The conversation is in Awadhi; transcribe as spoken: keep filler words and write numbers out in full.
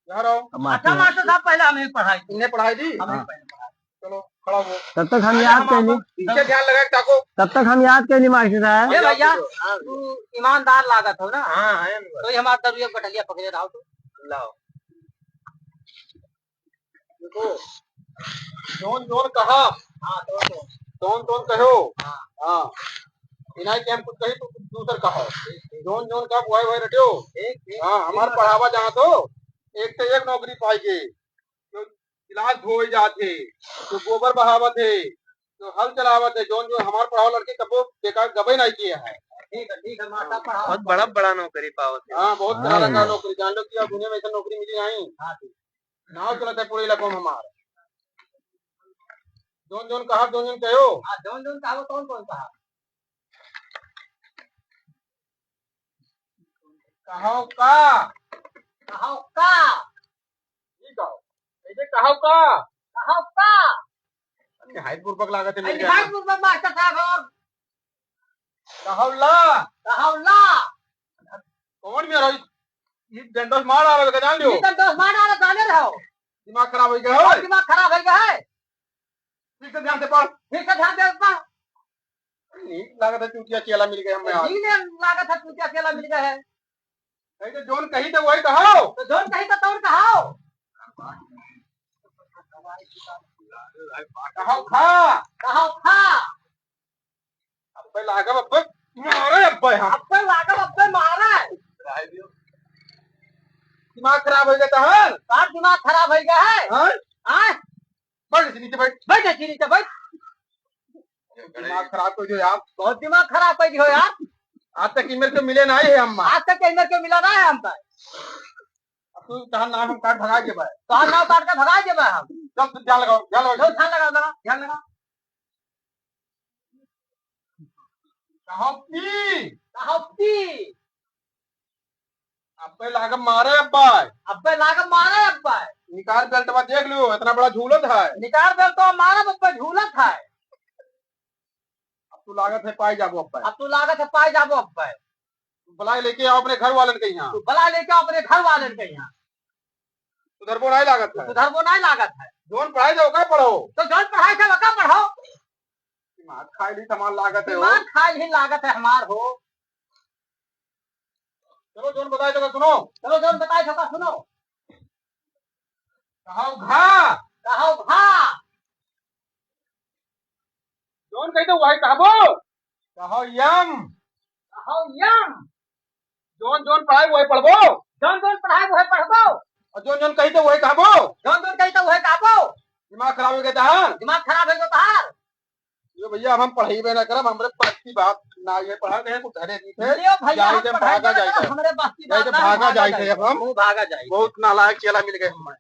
यहाँ रहो। अब मास्टर अच्छा, साहब। मास्टर साहब, पहले हमें पढ़ाई दी। इन्हें पढ़ाई दी? हाँ। हमें पढ़ाई दी। चलो, खड़ा हो। तब तक हम अरे, याद हम कर ली। आपको पीछे ध्यान लगाए, ताको। तब तक हम याद कर ली मास्टर साहब। ए भैया, तू ईमानदार लागत हो ना? हाँ, है ना। तो ये हमारा दरुआ बटलिया पकड़े रहो तो। लाओ। देखो, जौन जौन कहा, हाँ, तौन तौन। तौन तौन कहो। हाँ। हाँ। इनाई के हम कुछ कही तो कुछ दूसर कहो। जौन जौन कहा, वही वही रट्यो। ठीक, ठीक। हाँ, हमार ठीक। पढ़ावा जहाँ तो, एक से एक नौकरी पाई के। जो गिलास धोए जात है, जो गोबर बहावत है, जो हल चलावत है, जौन जो हमार पढ़ावा लड़के कबो बेकार गबे नहीं किए हैं। ठीक है, ठीक है, मास्टर पढ़ाओ। बहुत बड़ा, बड़ा नौकरी पावत है। हाँ, बहुत हाँ बड़ा रंगा भैया। नौकरी। जान लो कि अब दुनिया में ऐसा नौकरी मिली नहीं। हाँ, ठीक। नाव चलत है पूरे इलाकों में हमार। जौन जौन कहा, जौन जौन कहो। हाँ, जौन जौन कहा, कौन कौन कहा? कहो का? कहो का? ई कहो। ऐसे कहो का? कहो का? निहायत बुर्बक लागत है अरे, मेरे निहायत यहाँ। बुर्बक मास्टर साहब हो। कहो ला। कहो ला। कौन मेरा ई, ई डंडोस मार आ रहा है, जान लियो। ई डंडोस मार आ रहा, जाने रहो। दिमाग खराब हो गया है। दिमाग खराब हो गया है। ठीक से ध्यान से पढ़। ठीक से ध्यान से पढ़। नीक लागत है, चूतिया चेला मिल गए हमें आज। नीक लागत है, चूतिया चेला मिल गए है। नहीं तो जौन कही तो वही कहो। तो जौन कही तो तौन कहो। कहो खा। कहो खा। अब्बे लागब, अब्बे मारे, अब्बे हम। अब्बे लागब, अब्बे मारे। दिमाग खराब हो गया था, हाँ? का दिमाग खराब हो गया है? हाँ? हाँ? बैठ नीचे, बैठ। बैठ नीचे, बैठ। दिमाग खराब कर दियो यार। बहुत दिमाग खराब कर दियो यार। आज तक ई मेरे को मिले ना है अम्मा। आज तक ई मेरे को मिला ना है हमका। अब तू तहार नाम हम काट भगा के भाई। तहार नाम काट के भगा के भाई हम। चल, तू ध्यान लगाओ, ध्यान लगाओ। चल, ध्यान लगाओ, लगा, ध्यान लगा। कहो पी। कहो पी। अब्बे लागब मारे अब्बा। अब्बे लागब मारे अब्बा। निकाल बेल्टवा देख लियो, इतना बड़ा झूलत है। निकाल बेल्टवा मारे अब्बे झूलत है। अब तू लागत है पाई जाबो अब्बे। अब तू लागत है पाई जाबो अब्बे। बुलाए लेके आओ अपने घर वालन के यहाँ। तू बुलाए लेके आओ अपने घर वालन के यहाँ। सुधरबो नहीं लागत है। सुधरबो नहीं लागत है। जौन पढ़ाई दे ओका पढ़ो। तो जौन पढ़ाई दे ओका पढ़ो। दिमाग खाए ली हमार लागत है हो। दिमाग खाए ली लागत है हमार हो। चलो जौन बताए तो सुनो। चलो जौन बताए तो सुनो। कहो घा। कहो घा। जौन कही तो वही कहबो। कहो यम। कहो यम। जौन जौन पढ़ाई वही पढ़बो। जौन जौन पढ़ाई वही पढ़बो। और जौन जौन कही तो वही कहबो। जौन जौन कही तो वही कहबो। दिमाग खराब हो गया तहार। दिमाग खराब हो गया तहार। ये भैया, अब हम पढ़ाई में ना करब, हमरे बस की बात ना, ये पढ़ा गए कुछ धरे नहीं थे। लियो भैया, जाए हम थे, पढ़ाई भागा ना जाए करब, थे। हमरे बस की जाए बात थे, ना, भागा भागा जाए थे जाए। अब हम। मुँह भागा जाए। बहुत नालायक चेला मिल गए हमें।